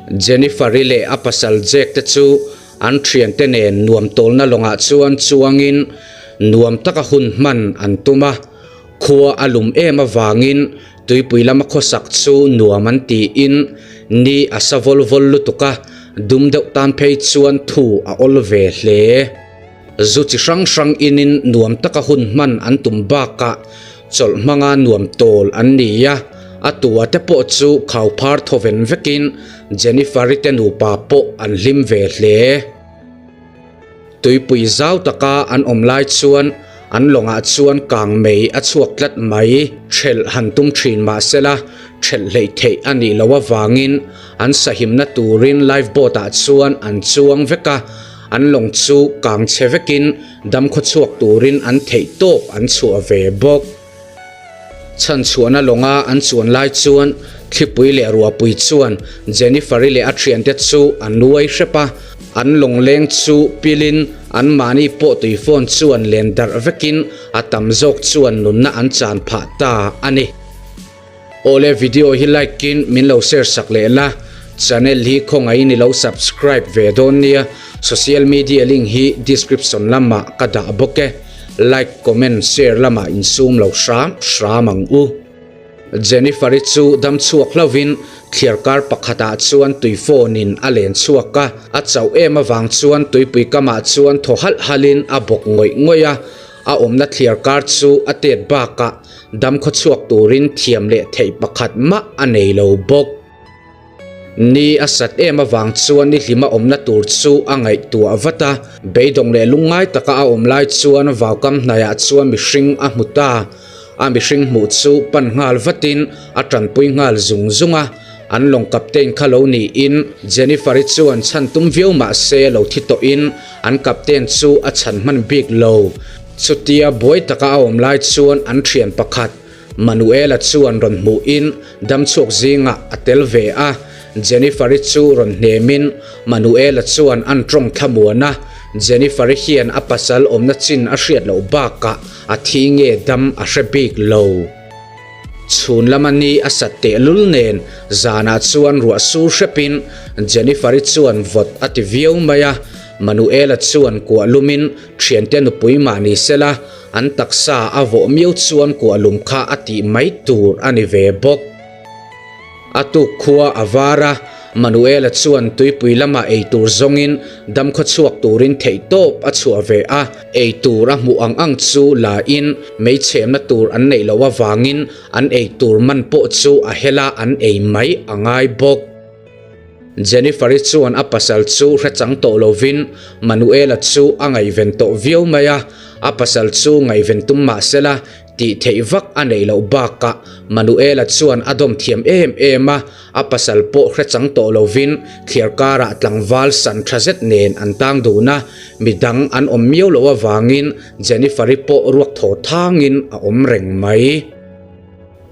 Jennifer-i leh a pasal Jack te chu an thiante nen nuam tawlna lawngah chuan chuangin nuam taka hun hman an tum a. Khua a lum em avangin tuipui lama khawsak chu nuam an tiin ni a sa vawl vawl lutuk a, dum deuh tan phei chuan thu a awl ve hle. Zu chi hrang hrang inin nuam taka hun hman an tum bakah chawlh hmanga nuam tawl an ni a, a tua te pawh chu khau phar thawven vekin Jennifer-i te nupa pawh an hlim ve hle. Tuipui zau taka an awm lai chuan an lawngah chuan kang mei a chhuak tlat mai. Ṭhelh han tum ṭhin mah sela ṭhelh hleih theih a nih loh avangin an sahimna turin life boat-ah chuan an chuang vek a. An lawng chu kang chhe vekin dam khawchhuak turin an theih tawp an chhuah ve bawk. Chhanchhuahna lawnga an chuan lai chuan thlipui leh ruahpui chuan Jennifer-i leh a thiante chu an nuai hrep a, an lawng leng chu pilin anmahni pawh tui phone chuan len darh vekin a tam zawk chuan nunna an chan phah ta a ni. Awle video hi like in min lo share sak leh la, channel hi khawngaihin i lo subscribe ve dawn nia, social media link hi description lamah ka dah bawk e, like comment share lamah insum lo hram hram ang u. Jennifer-i chu dam chhuak hlauhin thliar kar pakhatah chuan tui phone in a len chhuak a, a chauh em avang chuan tuipui kamah chuan thaw halh halhin a bawk ngawih ngawih a, a awmna thliar kar chu a tet bakah Dam khawchhuak turin thiam leh theih pakhat mah a nei lo bawk. Ni a sat em avang chuan ni hlima awmna tur chu a ngaihtuah vat a, beidawng leh lungngai taka a awm lai chuan vaukam hnaiah chuan mihring a hmu ta. A mihring hmuh chu pan nghal vatin a tanpui nghal zung zung a, an lawng captain kha lo niin Jennifer-i chuan chhan tum viau mah se lo thi tawhin an captain chu a chhan hman bik lo. Chutia buai taka a awm lai chuan an thian pakhat, Manuela chuan rawn hmuhin damchhuak zingah a tel ve a. Jennifer-i chu rawn hnemin Manuela chuan an tawng thlamuan a, Jennifer-i hian a pasal awmna chin a hriat loh bakah a thi nge dam a hre bik lo. Chhun lama ni a sat tehlul nen zanah chuan ruah sur hrepin Jennifer-i chuan vawt a ti viau mai a, Manuela chuan kuah lumin Thiante nupui mah ni sela, an taksa a vawh miau chuan kuahlum kha a tih mai tur a ni ve bawk. A tuk khua a var a, Manuela chuan tuipui lama ei tur zawngin damkhaw chhuak turin theihtawp a chhuah ve a, ei tur a hmuh ang ang chu la in mei chhemna tur an neih loh avangin an ei tur man pawh chu a hela an ei mai a ngai bawk. Jennifer-i chuan a pasal chu hre chang tawh lovin Manuela chu a ngaihven tawh viau mai a, a pasal chu ngaihven tum mah sela tih theih vak a neih loh bakah Manuela chuan a dawm thiam em em a, a pasal pawh hre chang tawh lovin thliar karah tlangval san tha zet nen an tang dun a, midang an awm miau loh avangin Jennifer-i pawh ruak thaw thangin a awm reng mai.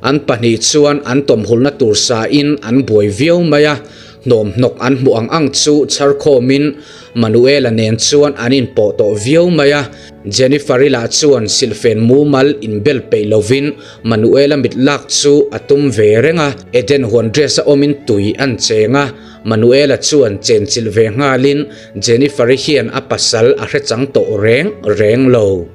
An pahnih chuan an tawmhulna tur sa in an buai viau mai a, hnawmhnawk an hmuh ang ang chu chhar khawmin Manuela nen chuan an inpawh tawh viau mai a, Jennifer-i lah chuan silhfen mumal inbel peih lovin Manuela mit lak chu a tum ve reng a, Eden huan dress a awmin tui an cheng a, Manuela chuan chenchilh ve nghalin Jennifer-i hian a pasal a hrechang tawh reng reng lo.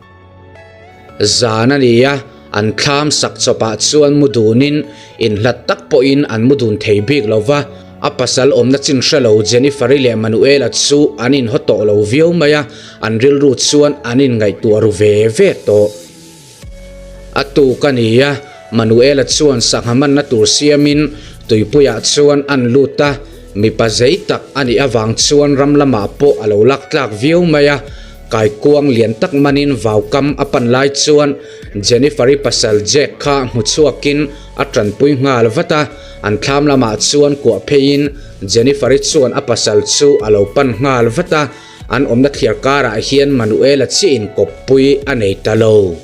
Zan a ni a, an thlam sak chawpah chuan mu dunin inhlat tak pawhin an mu dun thei bik lo va, a pasal awmna chin hre lo Jennifer-i leh Manuela chu an inhaw tawh lo viau mai a, an rilru chuan an inngaihtuah ru ve ve tawh. A tuk a ni a, Manuela chuan sangha manna tur siamin tuipuiah chuan an lut a, mipa zei tak a nih avang chuan ram lamah pawh a lo lak tlak viau mai a, Kaikuang lian tak manin vaukam a pan lai chuan Jennifer-i pasal Jack kha hmu chhuakin a tanpui nghal vat a, an thlam lamah chuan kuah pheiin Jennifer-i chuan a pasal chu a lo pan nghal vat a, an awmna thliar karah hian Manuela chiahin kawppui a nei ta lo.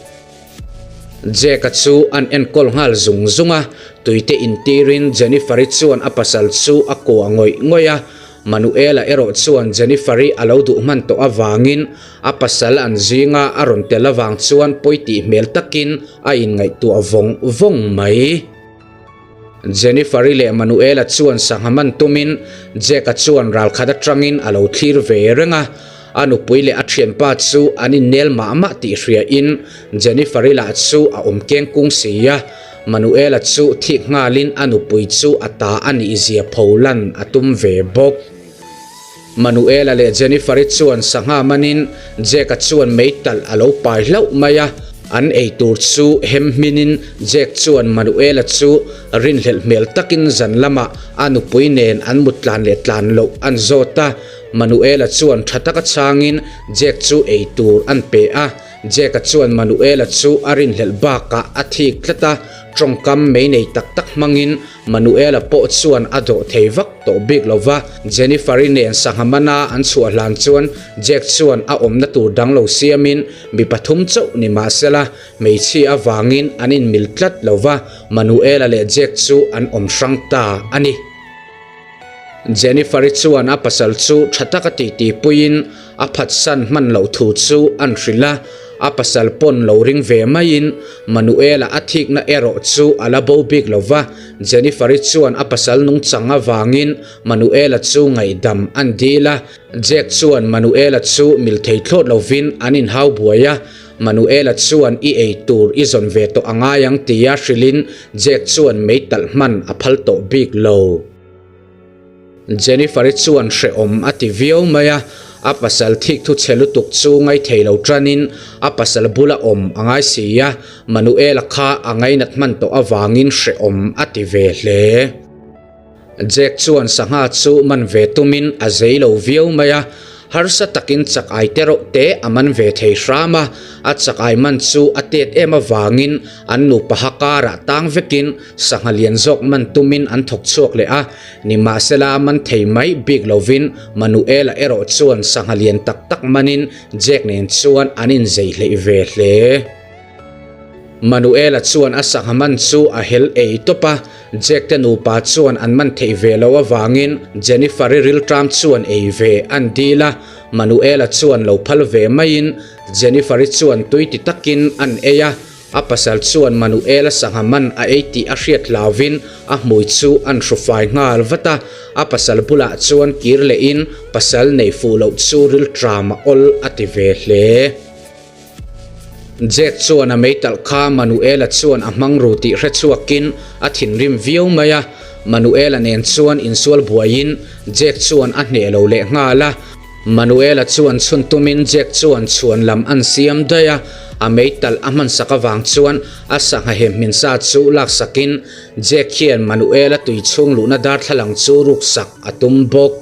Jack-a chu an enkawl nghal zung zung a, tuite intirin Jennifer-i chuan a pasal chu a kuah ngawih ngawih a, Manuela erawh chuan Jennifer-i a lo duh hman tawh avangin a pasal an zinga a rawn tel avang chuan pawi tih hmel takin a inngaihtuah vawng vawng mai. Jennifer-i leh Manuel-a chuan sangha man tumin Jack-a chuan ralkhat atangin a lo thlir ve reng a. A nupui leh a thianpa chu an innel mah mah tih hriain Jennifer-i lah chu a awm keng kung si a. Manuel-a chu thik nghalin a nupui chu a ta a nih zia pholan a tum ve bawk. Manuel-a leh Jennifer-i chuan sangha manin Jack-a chuan meitalh a lo pai hlauh mai a. An ei tur chu hem hminin Jack chuan Manuel-a chu rinhlelh hmel takin zan lamah a nupui nen an mut tlan leh tlan loh an zawt a. Manuel-a chuan tha taka chhangin Jack chu ei tur an pe a. Jack-a chuan Manuel-a chu a rinhlelh bakah a thik tlat a, tawngkam mei nei tak tak hmangin Manuel-a pawh chuan a dawh thei vak tawh bik lo va. Jennifer-i nen sangha mana an chhuah hlan chuan Jack chuan a awmna tur dang lo siamin mi pathum chauh ni mah sela, hmeichhia avangin an inmil tlat lo va, Manuel-a leh Jack chu an awm hrang ta a ni. Jennifer-i chuan a pasal chu tha taka titipuiin a phatsan hman loh thu chu an hrilh a, a pasal pawn lo ring ve maiin Manuel-a a thikna erawh chu a la bo bik lo va, Jennifer-i chuan a pasal nungchang avangin Manuel-a chu ngaihdam an dil a, Jack chuan Manuel-a chu mil thei thlawt lovin an inhau buai a, Manuel-a chuan i ei tur i zawn ve tawh a ngai ang tia hrilhin Jack chuan meitalh hman a phal tawh bik lo. Jennifer-i chuan hrehawm a ti viau mai a, a pasal thik thu chhe lutuk chu ngaithei lo tanin a pasal bula awm a ngai si a, Manuel-a kha a ngainat hman tawh avangin hrehawm a ti ve hle. Jack chuan sangha chu man ve tumin a zei lo viau mai a, harsa takin chak ai te reuh te a man ve thei hram a, a chak ai man chu a tet em avangin an nupa ha karah tang vekin sangha lian zawk man tumin an thawk chhuak leh a, nimahsela man thei mai bik lovin Manuel-a erawh chuan sangha lian tak tak manin Jack nen chuan an inzei hleih ve hle. Manuel-a chuan a sangha man chu a hel ei tawp a, Jack te nupa chuan an man theih ve loh avangin Jennifer-i rilṭam chuan ei ve an dil a, Manuel-a chuan lo phal ve maiin Jennifer-i chuan tui ti takin an ei a, a pasal chuan Manuel-a sangha man a ei tih a hriat hlauvin a hmui chu an hru fai nghal vat a, a pasal bulah chuan kir lehin pasal nei fuh loh chu rilṭam a awl a ti ve hle. Jack chuan a meitalh kha Manuel-a chuan a hmang ru tih hre chhuakin a thinrim viau mai a, Manuel-a nen chuan insual buaiin Jack chuan a hneh lo leh nghal a. Manuel-a chuan chhun tumin Jack chuan chhuan lam an siam daih a, a meitalh a hmansak avang chuan a sangha hem hminsa chu laksakin Jack hian Manuel-a tui chhung luhna darthlalang chu ruksak a tum bawk.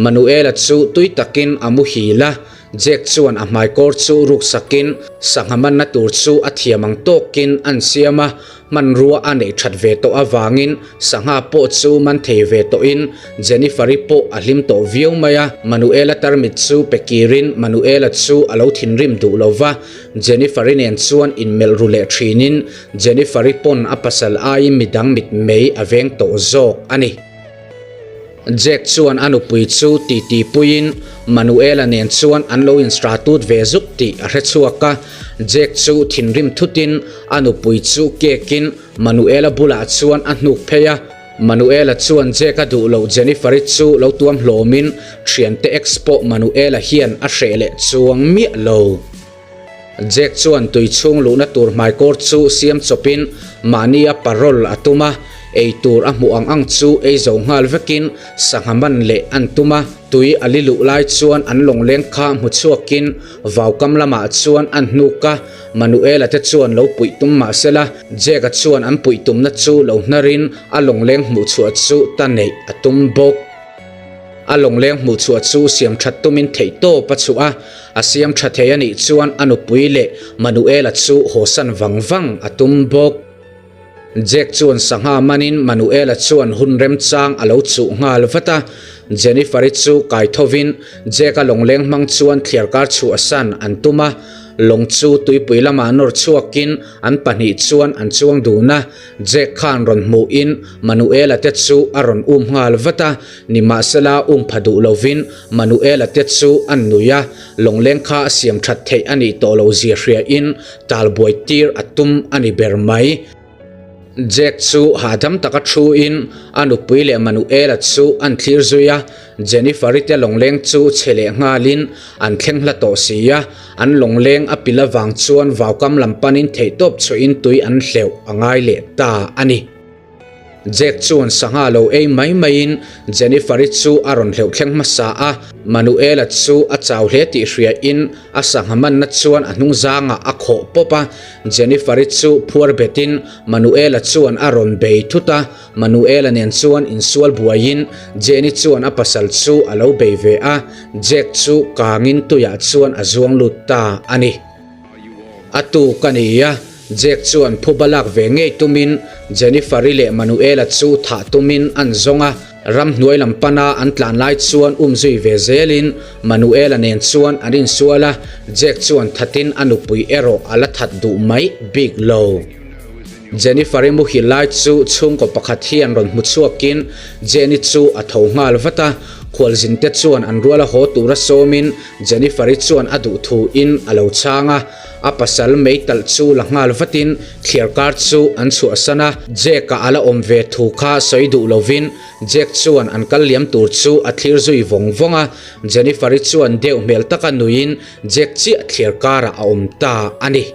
Manuel-a chu tui takin a muhil a, Jack chuan a hmaikawr chu ruk sakin sangha manna tur chu a thiam ang tawkin an siam a, hmanrua a neih that ve tawh avangin sangha pawh chu man thei ve tawhin Jennifer-i pawh a hlim tawh viau mai a. Manuel-a tarmit chu pe kirin Manuel-a chu a lo thinrim duh lo va, Jennifer-i nen chuan inmelh ru leh thinin Jennifer-i pawn a pasal aiin midang mitmei a veng tawh zawk a ni. Jack chuan a nupui chu titi puiin Manuel-a nen chuan an lo instratut ve zuk tih a hre chhuak a. Jack chu thinrim thutin a nupui chu kekin Manuel-a bulah chuan a hnuk phei a. Manuel-a chuan Jack-a duh loh Jennifer-i chu lo tuam hlawmin thiante ex pawh Manuel-a hian a hreh leh chuang miah lo. Jack chuan tui chhung luhna tur hmaikawr chu siam chawpin mahnia parole a tum a, ei tur a hmuh ang ang chu ei zo nghal vekin sangha man leh an tum a. Tui a li luh lai chuan an lawngleng kha hmu chhuakin vaukam lamah chuan an hnuk a, Manuel-a te chuan lo puih tum mah sela, Jack-a chuan an puih tumna chu lo hnarin a lawngleng hmuh chhuah chu ta neih a tum bawk. A lawngleng hmuh chhuah chu siam that tumin theihtawp a chhuah a, a siam tha thei a nih chuan a nupui leh Manuel-a chu hawsan vang vang a tum bawk. Jack chuan sangha manin Manuel-a chuan hun remchang a lo chuh nghal vat a, Jennifer-i chu kai thovin Jack-a lawngleng hmang chuan thliarkar chhuahsan an tum a, lawng chu tuipui lamah nawr chhuakin an pahnih chuan an chuang dun a, Jack khan rawn hmuhin Manuel-a te chu a rawn um nghal vat a, nimahsela um pha duh lovin Manuel-a te chu an nui a, lawngleng kha a siam that theih a nih tawh lo zia hriain talbuai tir a tum a ni ber mai. Jack chu hahdam taka thu in a nupui leh Manuela chu an thlir zui a, Jennifer-i te lawngleng chu chhe leh nghalin an thleng hla tawh si a, an lawngleng a pil avang chuan vaukam lam panin theihtawp chhuahin tui an hleuh a ngai leh ta a ni. Jack chuan sangha lo ei mai maiin Jennifer-i chu a rawn hleuh thleng hmasa a, Manuela chu a chau hle tih hriain a sangha manna chuan a hnungzangah a khawh pawp a, Jennifer-i chu phuar betin Manuela chuan a rawn bei thut a, Manuela nen chuan insual buaiin Jenny chuan a pasal chu a lo bei ve a, Jack chu kangin tuiah chuan a zuang lut ta a ni. A tuk a ni a, Jack chuan phuba lak ve ngei tumin Jennifer-i leh Manuela chu thah tumin an zawng a, ramhnuai lam pana an tlan lai chuan um zui ve zelin Manuela nen chuan an insual a, Jack chuan thatin a nupui erawh a la that duh mai bik lo. Jennifer-i muhil lai chu chhungkaw pakhat hian rawn hmu chhuakin Jenny chu a tho nghal vat a, khualzinte chuan an ruala haw tura sawmin Jennifer-i chuan a duh thuin a lo chhang a, a pasal meitalh chu la nghal vatin thliar kar chu an chhuahsan a, Jack-a a la awm ve thu kha sawi duh lovin Jack chuan an kal liam tur chu a thlir zui vawng vawng a, Jennifer-i chuan deuh hmel taka nuiin Jack chiah thliar karah a awm ta a ni.